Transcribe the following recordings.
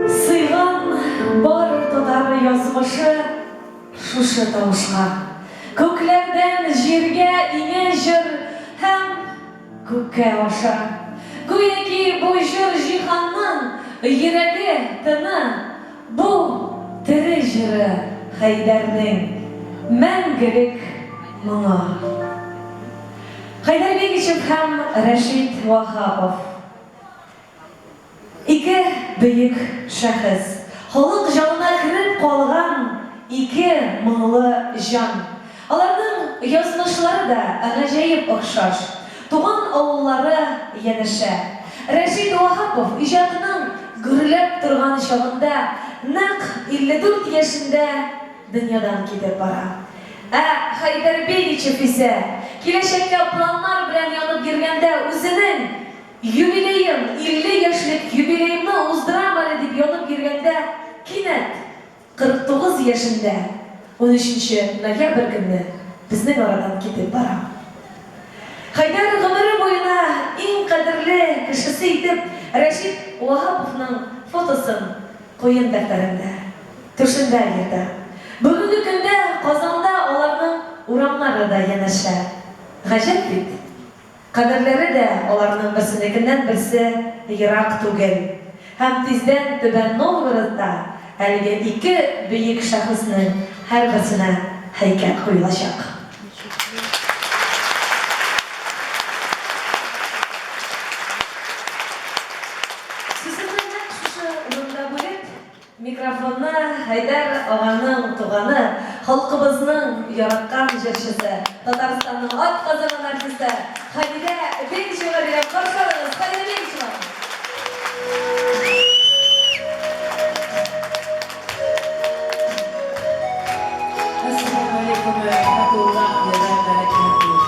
Сыйган бар татар язмышы шушы тавышка. Күкләрдән җиргә иңә җыр һәм күккә аша. Гүяки бу җыр җиһанның йөрәге, тыны, бу тере җыры Хәйдәрнең мәңгелек моңы. Хәйдәр Бигичев һәм Рәшит Ваһапов. Ике бөек шәхес. Халык җанына кереп калган ике моңлы җан. Аларның язмышлары да гаҗәеп охшаш. Туган авыллары янәшә. Рәшит Ваһапов иҗатының гөрләп торган чагында, нәкъ 54 яшендә дөньядан китеп бара. Ә Хәйдәр Бегичев исә, киләчәккә планнар белән янып йөргәндә, үзенең Юбилеем, 50 яшьлек юбилеемны уздырам әле дип янып йөргәндә, кинәт, 49 яшендә, унөченче ноябрь көнне безнең арадан китеп бара. Хәйдәр гомере буена иң кадерле кешесе итеп Рәшит Ваһаповның фотосын куен дәфтәрендә, түшендә йөртә. Бүгенге көндә Казанда аларның урамнары да янәшә. Гаҗәп бит! Каберләре дә аларның берсенекеннән-берсе ерак түгел. Һәм тиздән Түбән Новгородта әлеге ике бөек шәхеснең һәрберсенә һәйкәл куелачак. Сүземне нәкъ шушы урында бүлеп, Микрофонны Хәйдәр аганың туганы, халкыбызның яраткан җырчысы, Татарстанның атказанган артисты Халидә Бегичева бирәм. Каршы алыгыз, Халидә Бегичева! Әссәламү алейкум вә рәхмәтуллаһи вә бәрәкәтүһ.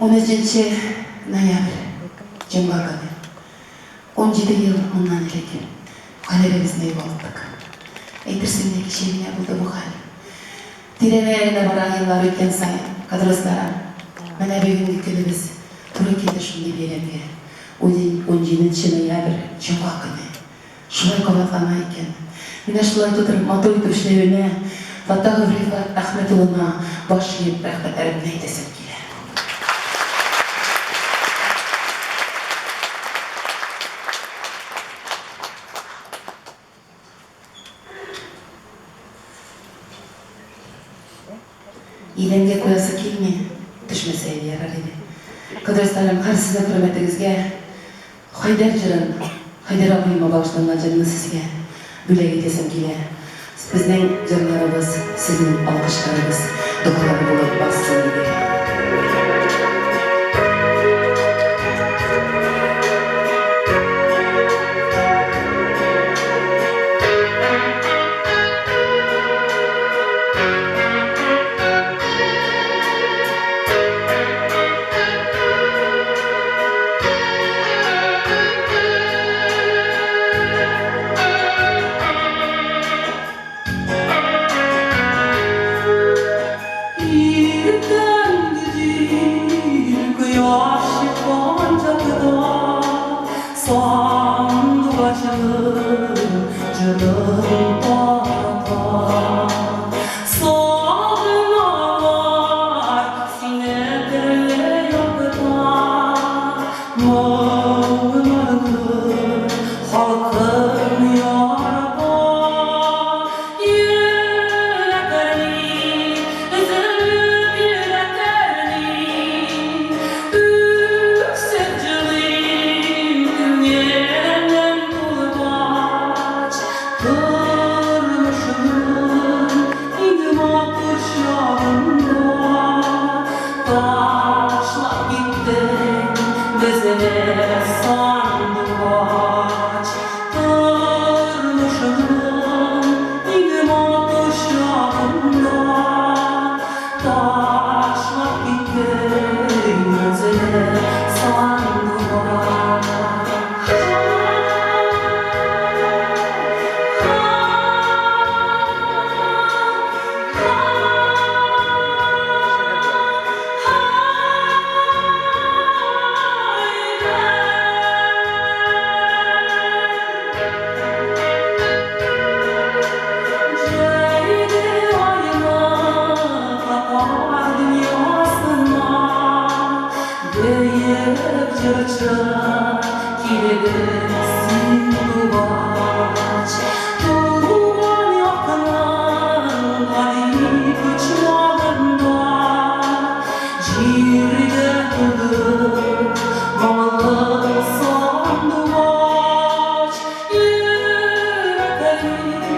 13 ноябрь, җомга көне. 17 ел моннан элек гаиләбезне югалттык. Әйтерсең лә кичә генә булды бу хәл. Тирәнәя генә бара еллар үткән саен, кадерле, менә бүгенге көнебез туры килде шундый бәйрәмгә. Унҗиденче ноябрь, җомга көне. Шулай кабатлана икән. Менә шулай тутырып матур итеп эшләвенә Фаттахов Рифат Әхмәт улына баш иеп рәхмәтләремне әйтәсем килә. Идәнгә куясы килми, төшмәсә иде ярар иде. Кадерле, һәр сезнең хөрмәтегезгә Хәйдәр җырын, Хәйдәр абыема багышланган җырны сезгә бүләк итәсем килә. Безнең җырларыбыз сезнең алкышларыгыз, догалар булып бассын иде. Иртәнге җил, кояш чыккан чакта, Сандугачым җырын тарата. Сагыналар сине төрле якта, Моңнарыңны халкым ярата. Йөрәк әрни, өзелеп йөрәк әрни, Үксеп җылыйм күңелем тулгач. Тормышымның иң матур чагында Ташлап киттең безне, сандугач. Тормышымның иң матур чагында Ташлап киттең безне, сандугач. Җәйге айлар татар дөньясына Бөек җырчы килдең син тугач. Туган якның гади почмагында Җиргә тудың, моңлы сандугач. Йөрәк әрни,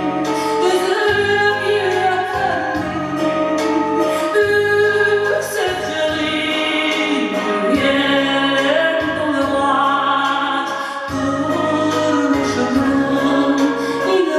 өзелеп йөрәк әрни, Үксеп җылыйм күңелем тулгач. Тормышымның иң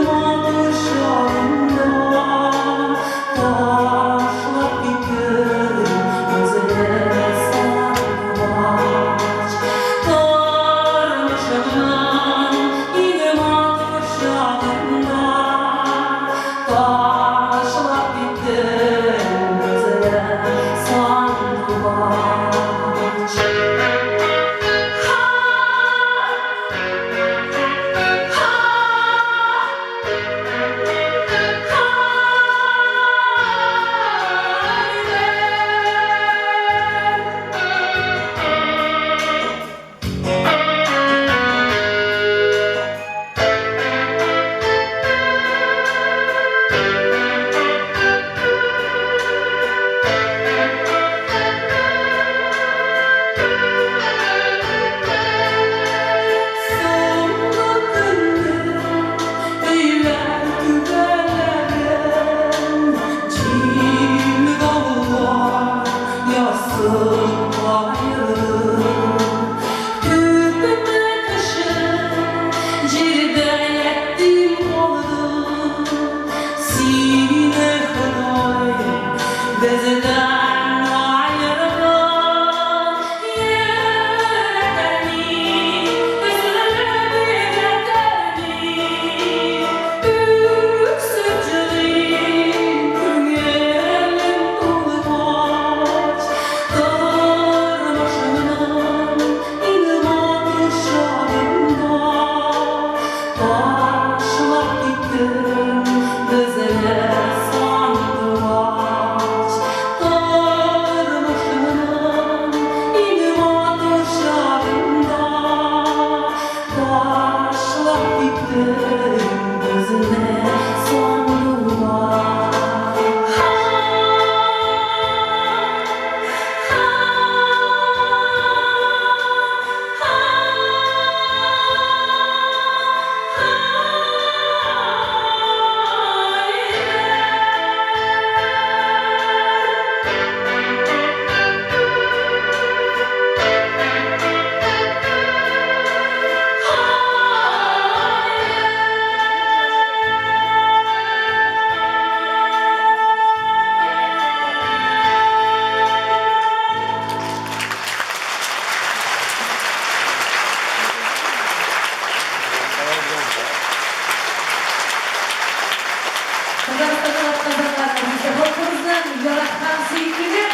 Халкыбызның яраткан сөекле.